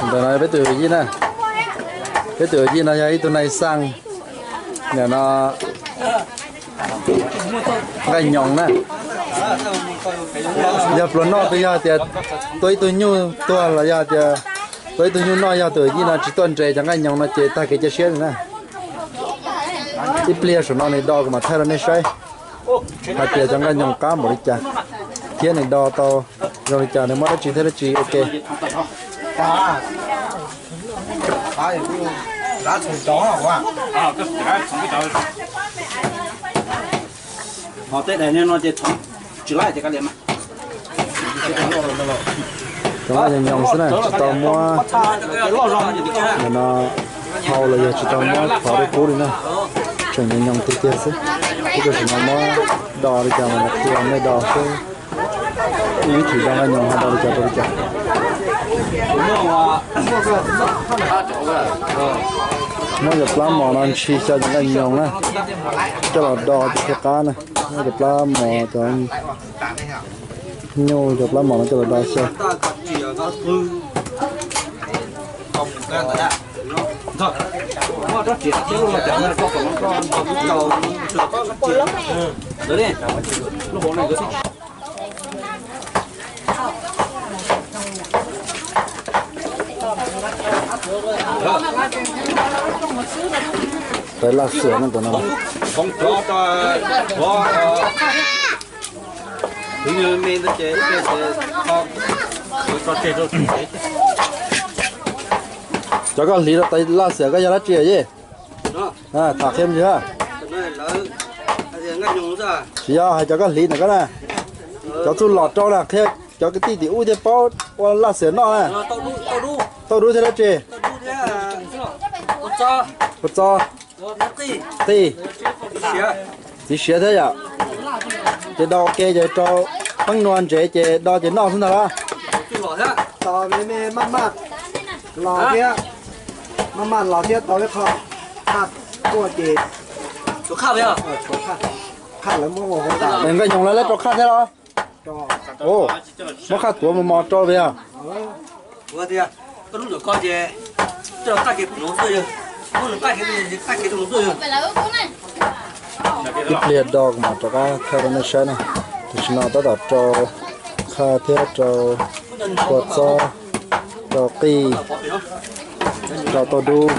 Ntawm no peb tus yij na, peb tus yij no yog ib tug nais xaj, nim no nqaij nyoos na. Yog pluas noj twb yog tias tua ib tug nyuj tuag los yog tias tua ib tug nyuj noj, yog tus yij no tsis tuaj nres cov nqaij nyoos no ces tag kev cia siab li na. Ib pliag saum no nws do kuv mam thaij rau nej saib hais tias cov nqaij nyoos qab npaum li cas thiab nws do tau zoo li cas, nws muab dab tsi thiab dab tsi ua ke. Cov nqaij nyoos xwb na, tsis tau muab, no, hau los yog tsis tau muab thov rau kub li na. Tseem nyoos tiag tiag xwb. Ib tug sim no muab do li cas mas qhia nej do seb ib chim do nqaij nyoos ho do li cas rau li cas. Muab cov plab mos no ntshis xyaw cov nqaij nyoos na, coj los do cov qab na. Muab cov plab mos, cov nyuj, cov plab mos no coj los do xyaw. Peb laj xiam no tus no. Cov koj hliv rau tais laj xiam koj yog dab tsi yej? Tham qhia me ntsis. Tsis yog, hais cov koj hliv ntawm koj na. Cov txuj lom rau na, qhia cov kwv tij tim ub thiaj paub ua laj xiam noj na. Tauj dub thiab dab tsi? Ua txo, qij, txiv siav thiab yom. Ces do ua ke ces rau peeb nua ntsev ces do ces noj xwb ntag las. Tos me me maj maj los thiab, maj maj los thiab tau ib qho qhaj tuaj ces, qhaj lawv muab ua hauv tas. Nqaij nyoos lawv lawv rau qhaj thiab los? Muab qhaj tuav mos mos rau yog. Ib pliag do kuv mam rov qab thaij rau nej saib na. Tam sim no tab tom rau qhaj thiab rau kua txob, rau qij, rau tauj dub,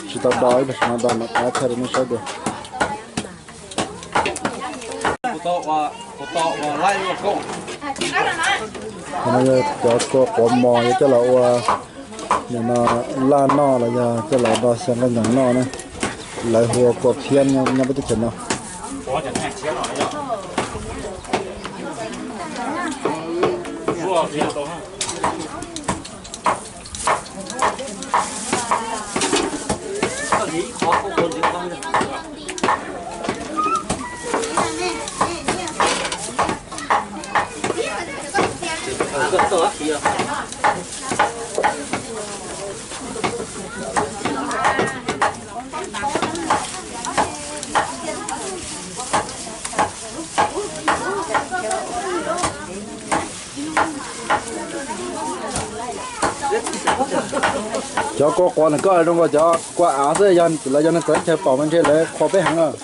tsis tau do ib pliag, tam sim no do mam rov qab thaij rau nej saib dua. Cov no yog cov kua quav mos yuav coj los ua, nim no laj noj los yog coj los do xyaw nqaij nyoos noj na. Lawv hu ua kua phiab nyob peb teb chaws no. Cov kua quav ntawm koj zoo nkaus cov kua av xwb, yog lawv yog neeg txawv teb chaws pom mas ntshe lawv qhuas peb heev os.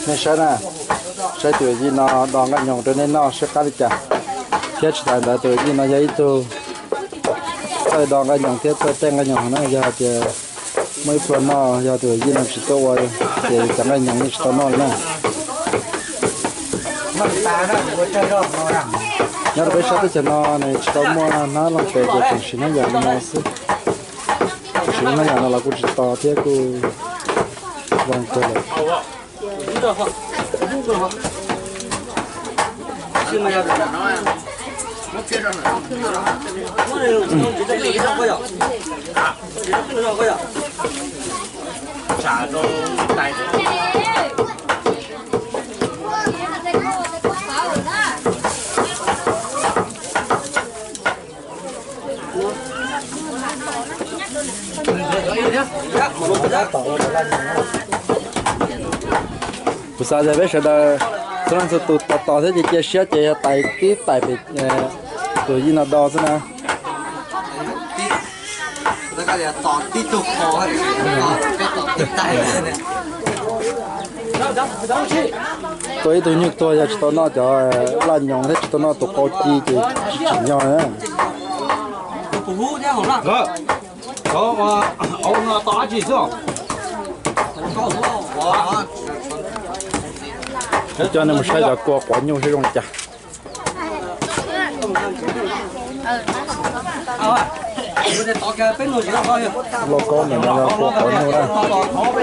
Nej saib na, saib tus yij no do nqaij nyoos rau nej noj seb qab li cas. Thiab tsis tas ntawd tus yij no yog ib tug txawj do nqaij nyoos thiab txawj tej nqaij nyoos na, yog hais tias muaj ib pluag noj yog tus yij no tsis tuaj ua ces cov nqaij nyoos yeej tsis tau noj li na. Nyob rau peb sab teb chaws no nws tsis tau muaj hnab looj pes ces tseem siv hnab yam li no xwb. Siv hnab yam no los kuj tsis to thiab kuj zoo kawg lawm. Kuv xav tias peb sawv daws txhua leej txhua tus tos tos thiab ces cia siab ces yog tais tib tais pem tus yij no do xwb na. Tua ib tug nyuj tuag yog tsis tau noj cov laj nyoos thiab tsis tau noj tus qau ci ces tsis tsim nyog na. Coj nej mus saib cov kua quav nyuj seb zoo li cas. Lauj kaub ntawm no yog kua quav nyuj na.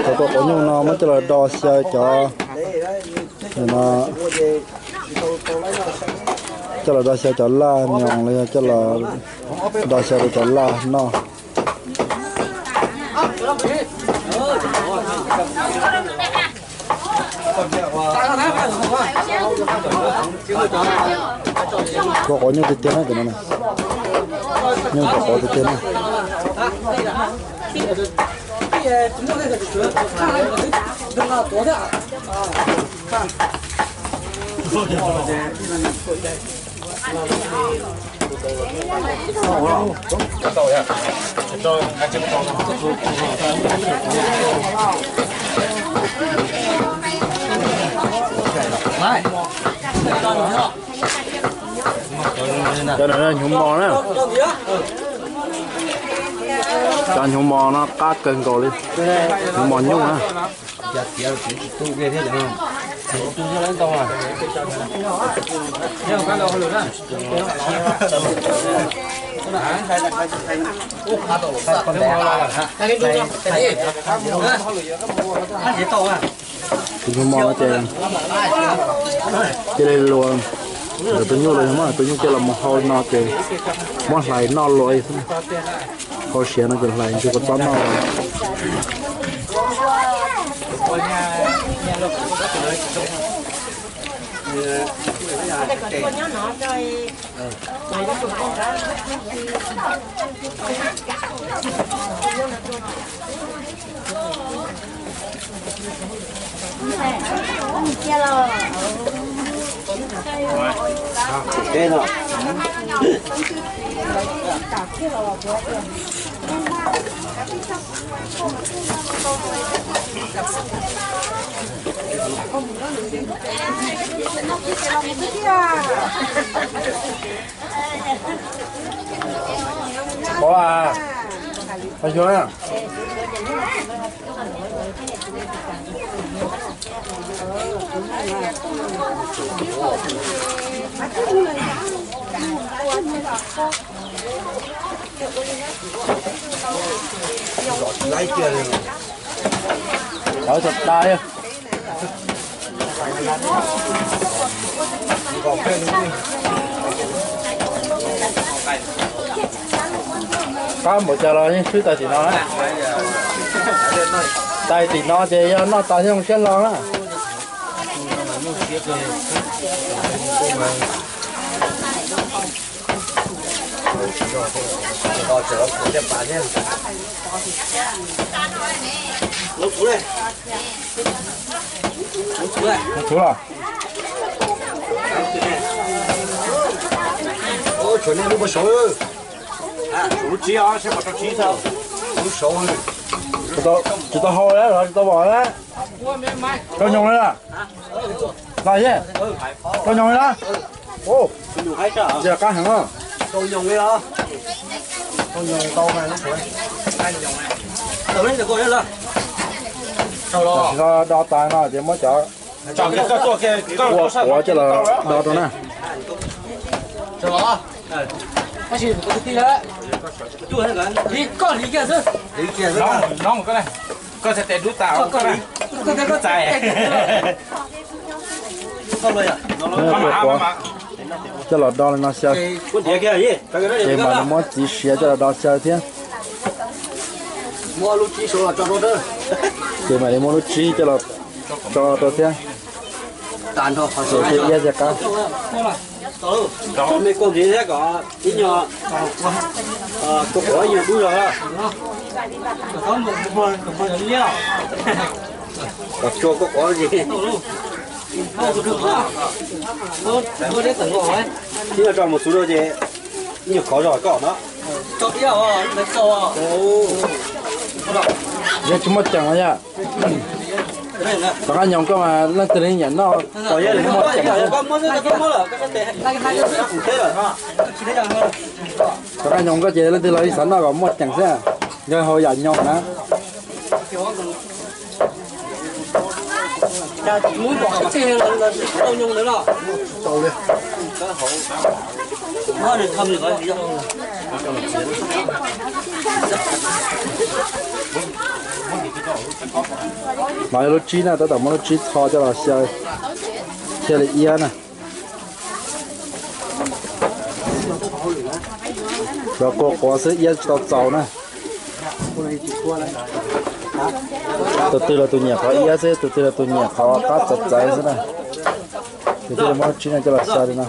Cov kua quav nyuj no muab coj los do xyaw cov no, coj los do xyaw cov laj nyoos los yog coj los do xyaw rau cov laj noj. Kua quav nyuj tiag tiag na, cov no na. Nyuj kua quav tiag tiag na. Cov no hnyuv mos na. Cov hnyuv mos no qab kawg nkaus li. Hnyuv mos nyuj na. Tus nyuj mos no ces cia li luas ntawm tus nyuj los yog muab tus nyuj coj los mus hau no ces muab hlais noj luas xwb. Hau siav no ces hlais ntsw kua txob noj. Ua, ua xyuas na. Lawv txog tas. Qab npaum cas los yeej swb tas tim no na. Tais tim no ces yog noj tas thiaj zoo siab hlo na. Tus los. Tsis tau hau lawm los tsis tau vom lawm. Rau nyoos li lawm. Los ye, rau nyoos li lawm. Ua, qab heev os. Tsis tau do tas no ces muab cov ua quav coj los do rau na. Coj los do li no xyaw, ces mam li muab txiv siav coj los do xyaw thiab. Ces mam li muab lub tsib coj los tso rau thiab. Ces thiaj iab thiaj qab. Ib nyuag, tus quav ib nyuag dub zog. Qos tsua koj qos li. Tib no tso mus xub rau ces nyuag khov zog koj no. Yog tsis muaj ceem los yog? Tom qab nyoos koj mas leej twg los nyiam noj. Tom qab nyoos koj ces leej twg los xav noj kom muaj ceem xwb, nkawd haus yam nyoos na. Mas lub tsib na, tab tom muab lub tsib txho coj los xyaw thiaj li iab na. Cov kua quav xwb iab tsis tau txaus na. Tus twg los tus nyiam qhov iab xwb, tus twg los tus nyiam qhov qab txawv txawv xwb na. Ces thiaj li muab lub tsib no coj los xyaw li no.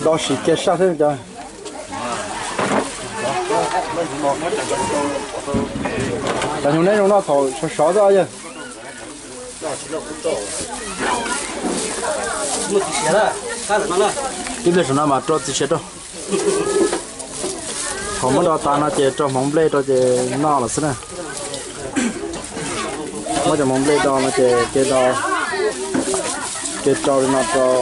Do sim kiag saj thiab cov. Cov nyuag neb zoo noj thaum sov sov xwb yog. Ib pliag saum no mas rau txiv siav rau. Thaum muab do tas no ces rau hmoov nplej rau ces noj lawm xwb na. Muab cov hmoov nplej do no ces ke do, ke rau li no rau.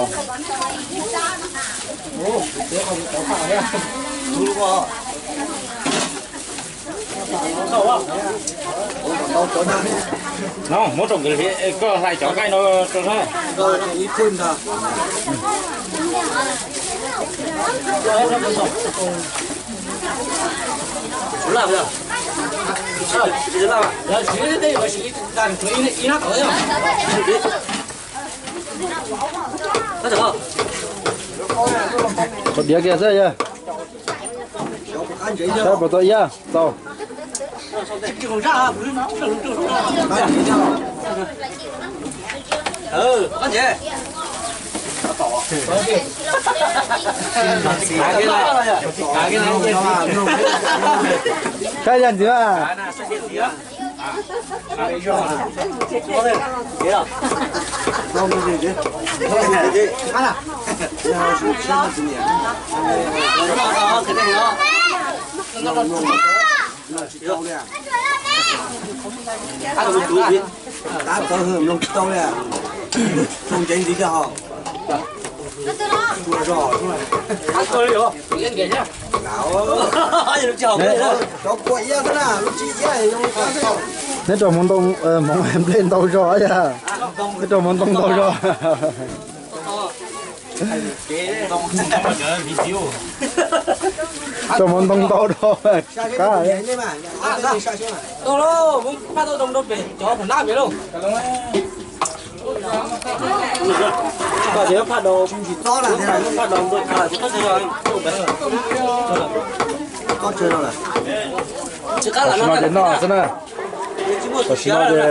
No muab rau nkawd, koj hlais cov nqaij no rau na. Qhov diav kiag xwb yog. Saib puas tau iab txaus. Saib yog ntxiv mas. Tab txawv hwm mloog tsis tau li. Txoos ntsev ntxiv cov hos. Cov kua iab xwb na, lub tsib iab zoo li koj. Neb rau hmoov ntoo, hmoov nplej ntau zog yog. Neb rau hmoov ntoo ntau zog. Rau hmoov ntoo ntau rau. Qab. Tam sim no ces noj xwb na. Tam sim no ces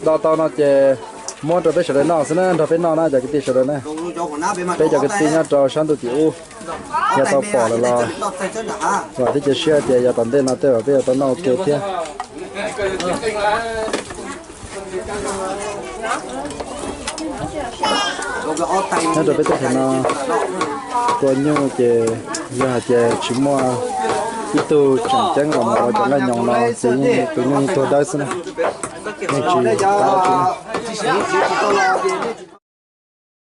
do tau no ces muab rau peb sawv daws noj xwb na, nrog peb noj na cov kwv tij sawv daws na. Peb cov kwv tij nyob rau sab ntuj tim ub, yog tau pom lawm los vam thiab cia siab tias yav tom ntej no tej zaum peb yuav tau noj ua ke thiab. Nyob rau peb teb chaws no, tua nyuj ces yog hais tias tsis muaj ib tug tseem ceeb los mus ua cov nqaij nyoos no ces yeej tus nyuj yeej tuag dawb xwb na, yeej tsis qab dab tsi na.